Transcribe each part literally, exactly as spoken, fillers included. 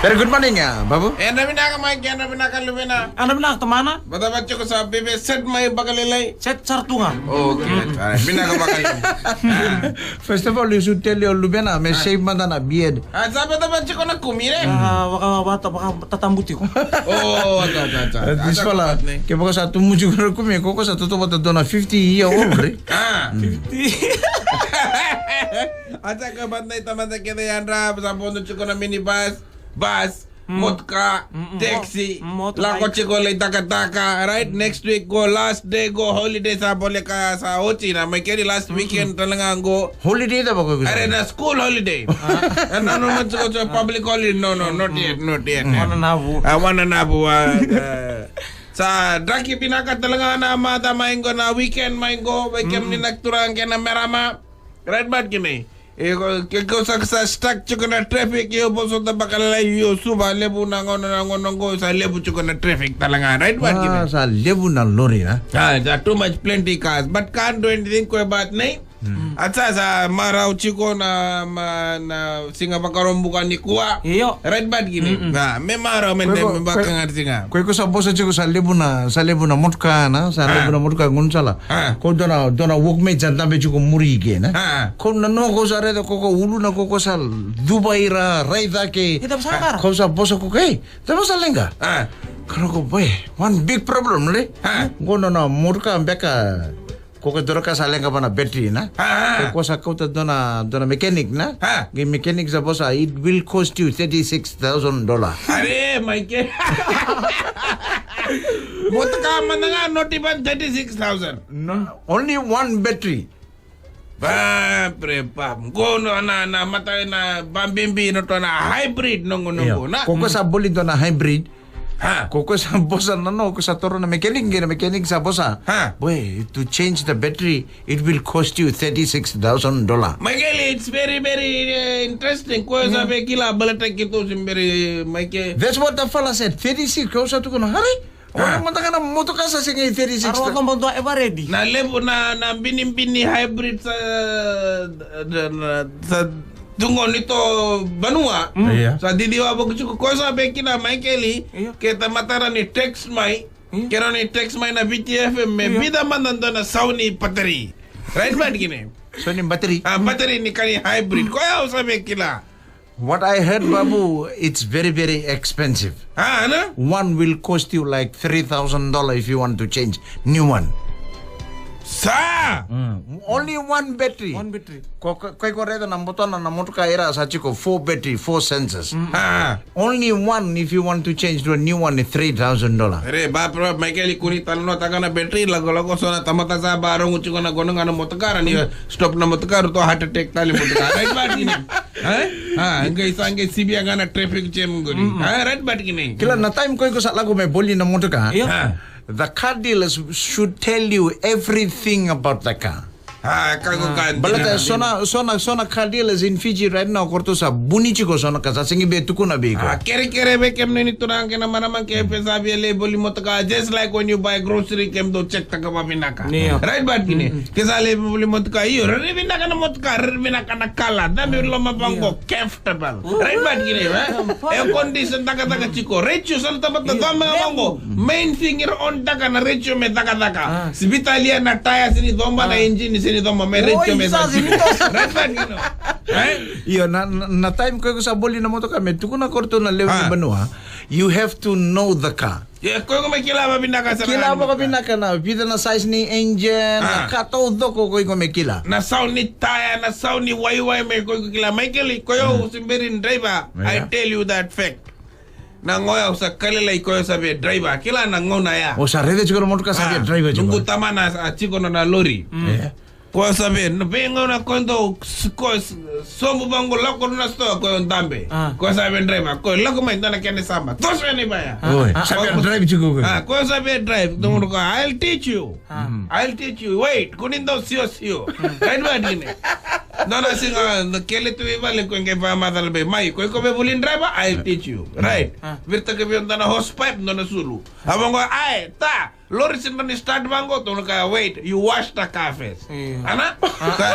Very good morning, uh, Babu. Ena vinaka mai, ena vinaka Luvena. Ena vinaka tamana. Bata bata tiko sa bebe set mai vakalailai. Set sara tu ga. Okay, alright. Vinaka vakalailai. First of all, you should tell your Luvena, me shave mada na beard. Ah, sa bata bata tiko na kumi, ne? Ah, vaka, vaka, vaka tatabu tiko. Oh, ata, ata, ata. Uh, this fella, ke vaka sa tumu tiko na kumi, ko ko sa toto vata dua na fifty year old, right? Ah. Fifty. Ata ka bata na itamata kece yadra, sa bodo tiko na minibus, bus, motoka, taxi, lako tiko lai takataka, right? Next week go last day, go holiday, sa boleka sa oti na mai keri last weekend tale ga go. Holiday da vako. Are na school holiday. Ah, no, no, no, tiko, tiko public holiday. No, no, not yet, not yet. Wana na vu. Ah, wana na vu, ah, ah. Sa draki vinaka tale ga na mata mai go na weekend mai go, weekend ni na tura ke na merama. Right, but kini. E ko, ke ko sa, sa stuck tiko na traffic, io, vosota vakalailai, io, Suva, levu na gauna, na gauna qo, sa levu tiko na traffic tale ga, right, but kini. Ah, sa levu na lori, ha? Ah, sa too much, plenty cars, but can't do anything, ko e bat nei. Ata sa marau tiko na, ma, na siga Vakaraubuka nikua. Io. Right, but kini. Ah, me marau, me, me, me vaka ga tiko ga. Ko iko sa vosa tiko sa levu na, sa levu na motoka na, sa levu na motoka gaunisala. Ah. Ko dua na, dua na workmate sa dabe tiko muri ke na. Ah. Ko na no ko sa raica ko ko ulu na ko ko sa duva ira raica ke. Ita sa kara. Ko sa vosa ko ke. Ita vosa leqa. Ah. Kara ko boy, one big problem le. Ah. Ko na na motoka beka ko ke dua ka sa leqa vana battery na. Ah. Ko sa kauta dua na, dua na mechanic na. Ah. Ke mechanic sa vosa, it will cost you thirty-six thousand dollar. Are, my ke. Motoka mada ga, not even thirty-six thousand. No, only one battery. Ba, pre, ba. Qo na, na, na mata na ba bibi na to na hybrid noqu, noqu, na. Ko ko sa boli dua na hybrid. Ha. Ko ko sa vosa na no, ko sa toro na mechanic, na mechanic sa vosa. Ha. Boy, to change the battery, it will cost you thirty-six thousand dollar. Michael, it's very, very, uh, interesting. Ko sa be kila baleta keitou se bera, Michael. That's what the fella said. Thirty-six, ko sa tukuna, hari? Ora mada ga na motoka sa sega i thirty-six. Aro ka mo dua eveready. Na levu na, na binibini hybrid sa, na, na, sa tu qo ni to vanua. Ia. Sa didi wa boku tiko ko sa be kina Michael. Ia. Ke tamata ra ni text mai. Ia. Ke ra ni text mai na V T F M me vida mada dua na sau ni battery. Right, but kina. Sau ni battery. Ah, battery ni ka ni hybrid. Ko ya sa be kina. What I heard, Babu, it's very, very expensive. Ah, na? One will cost you like three thousand dollar if you want to change new one. Sa! Mm. Only one battery. One battery. Ko, ko, ko, ko raica na botona na motoka era sa tiko four battery, four sensors. Mm. Ah. Only one if you want to change to a new one is three thousand dollar. Re, ba, pro, Michael, i kuni talanoataka na battery, lako, lako, so na tamata sa ba, rongo tiko na kono ga na motoka, ni stop na motoka, to heart attack tale motoka. Right, but kina. Eh? Ah, qai sa qai sivia ga na traffic jam qori. Ah, right, but kina. Kila na time ko iko sa lako me boli na motoka. Io. Ah. The car dealers should tell you everything about the car. Ah, ka ko ka. Baleta so na, so na, so na car dealers in Fiji right now, ko ratou sa buni tiko so na ka sa sega ni via tukuna vei iko. Ah, kerekere vei kemuni na turaga kei na marama ke pe sa via lai boli motoka, just like when you buy grocery, kemudou check taka vavinaka. Io. Right, but kina. Ke sa lai boli motoka, io, rairai vinaka na motoka, rairai vinaka na kala, dabe loma vaqo, comfortable. Right, but kina, eh? Air condition takataka tiko, retio sa na tamata coma vaqo. Main thing era on taka na retio me takataka. Ah. Se vitalia na taya se ni coba, na engine se ni coba, me retio me sa tiko. Right, but kina. Eh? Io, na, na, na time ko iko sa boli na motoka me tukuna ko ratou na lewe ni vanua. You have to know the car. Ia, ko iko me kila vavinaka sa na. Kila vavinaka na vica na size ni engine, na ka taucoko ko iko me kila. Na sau ni taya, na sau ni waiwai me ko iko kila. Michael, ko yau se bera ni driver. I tell you that fact. Na gauna au sa kalailai ko yau sa via driver. Kila na gauna ya. O sa raica tiko na motoka sa via driver tiko. Noqu tamana a tiko na lori. Ko sa via, na veigauna ko dau, ko sobu vaqo lako na sitoa ko dabe. Ah. Ko sa via driver, ko lako mai dua na kena saba. Toso yani vaya. Oi, sa via drive tiko ko. Ah, ko sa via drive, dou ko, I'll teach you. I'll teach you. Wait, ko ni dau siosio. Kai dua dine. Dua na siga, na kele tu i vale ko qai vamacala be. Mai, ko iko me vuli driver, I'll teach you. Right. Virta ke via dua na hose pipe, dua na sulu. A vaqo, ai, ta. Lori se dua ni start vaqo, dou na kaya, wait, you wash the car first. Ana? Ka-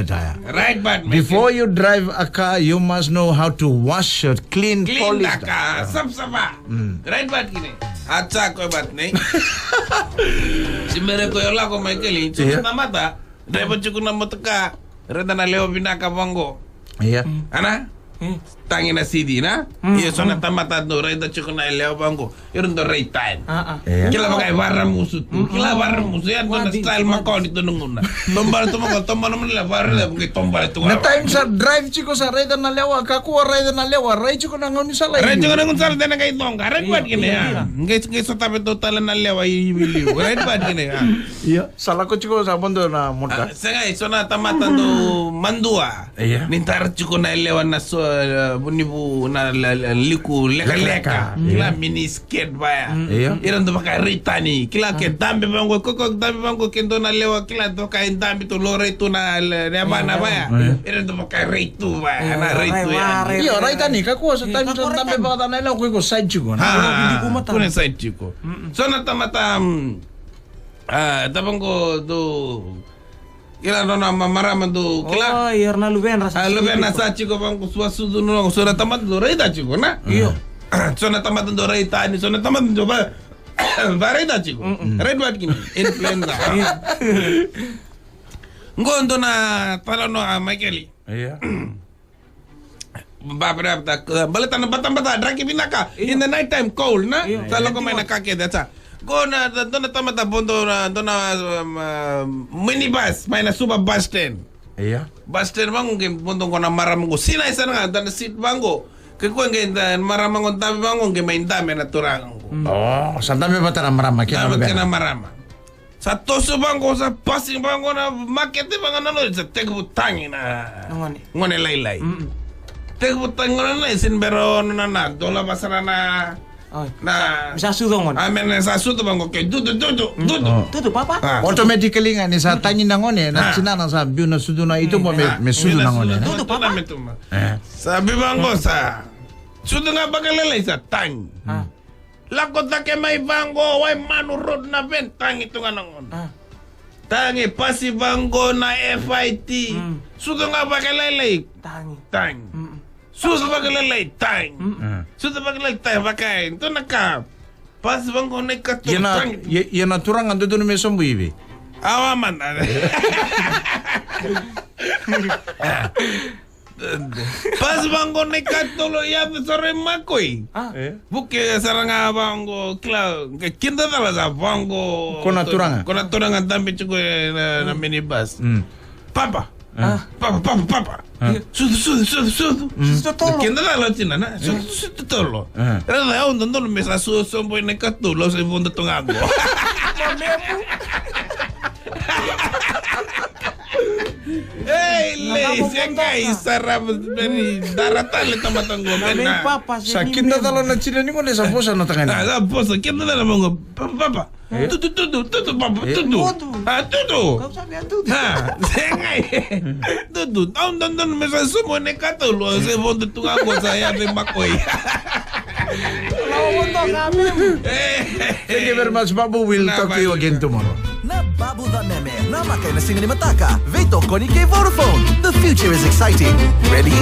the tire. Right, but before you drive a car, you must know how to wash it, clean, clean polish the car. Sap sapa. Right, but kine. Acha ko bat nei. Simere ko yola ko Michael. Chuku na mata. Drive chuku na motoka. Reda na lewa vinaka vango. Ia. Ana? Tagi na sidi na? Ia so na tamata do raita chuku na lewa vango. Ira do raita. Ia. Kila vaka e varamusu tu. Kila varamusu. Ia do na style makoni do nunguna. Tombala tombala tombala mala vara le ngai tombala tu. Na time sa drive chuku sa raita na lewa kakua raita na lewa rai chuku na gauni sala. Rai chuku na gauni sala dena ngai tonga. Rai kuat kine ya. Ngai ngai so tabe do tala na lewa i wili. Rai kuat kine ya. Ia. Sa lako tiko sa vodo na motoka. Sega e so na tamata do madua. Ia. Ni tara tiko na lewa na so vunivu na liku lekaleka. Kila mini skate vaya. Ia. Ira do vaka ritani. Kila ke dabe vango koko dabe vango ke do na lewa kila do ka dabe to lore tu na yavana vaya. Ira do vaka ritu vaya na ritu ya. Io ritani kakua so time so dabe vaka na lewa ko iko side tiko. Ha. Kuna side tiko. So na tamata. Ah, tabango do kila nona ma- marama do kila. Oh, ia na luvena sa. Ah, luvena sa tiko bango sua sudu no so na tamata do raita tiko na. Io. So na tamata do raita ni so na tamata do ba ba raita tiko. Red word kini influenza. Ngo do na tala no a Michael. Ia. Ba ba ba baleta na bata bata draki vinaka in the night time cold na. Sa loko mai na ka kece sa. Go na dona tamata bodo na dona minibus mai na suba bus stand. Ia. Bus stand vangu ke bodo go na marama go sina isa na dana seat vangu. Ke ko nge da marama go da vangu ke mai da me na turanga go. Oh, sa da me bata na marama ke na marama. Sa toso vango sa pasi vango na makete vango na no sa tekivu tagi na ngone lailai. Tekivu tagi ngone lailai sin bero na na dola vasara na Oi. Na. Mi sa sucu o gone. A, me na sa sucu vaqo ke dudu, dudu, dudu. Dudu, papa. A. Automatically ga ni sa tagi na gone, na tinana sa biu na sucu na ituba me, me sucu na gone. Dudu, papa. Me tuba. E. Sa biu vaqo sa. Sucu ga vakalailai sa tagi. A. Lako cake mai vaqo, Waimanu Road na ven, tagi tu ga na gone. A. Tagi, pasi vaqo na F I T. Mm. Sucu ga vakalailai. Tagi. Tagi. Mm. Sucu vakalailai, tagi. Mm. Sucu vakalailai, tagi, vakae. Tu na ka. Pasi vaqo na ikatolu, tagi. Ia na turaga dodonu me sobu i vei? Awa mana. Pasi vaqo na ikatolu, yaco sara i Makoi. A. E. Vuke sara ga vaqo, kila, ke kidacala sa vaqo. Ko na turaga? Ko na turaga dabe tiko e na, na minibus. Mm. Papa. A. Papa, papa, papa. A. Sucu, sucu, sucu, sucu. Mm. Sucu totolo. Kidacala o tinana, sucu, sucu totolo. A. Raica, au dodonu me sa sucu sobu i na ikatolu, au sa i vodo tu ga qo. Mamemu. Ei, lei, se kai sarava, veri dara tale tamata qo, na mei papa, sa kidacala na tina ni gone, sa vosa na tagane. A, sa vosa, kidacala vaqo, papa, papa. E? Tutu, tutu, tutu, papa, tutu. A, tutu. Kau sa via tutu. A, se kai. Tutu, au dodonu me sa sobu na ikatolu, au sa i vodo tu ga qo sa yaco i Makoi. Thank you very much, Babu. We'll talk to you again tomorrow. Na Babu Cameme, namaka ena siga ni mataka, veitokoni kei Vodafone. The future is exciting. Ready?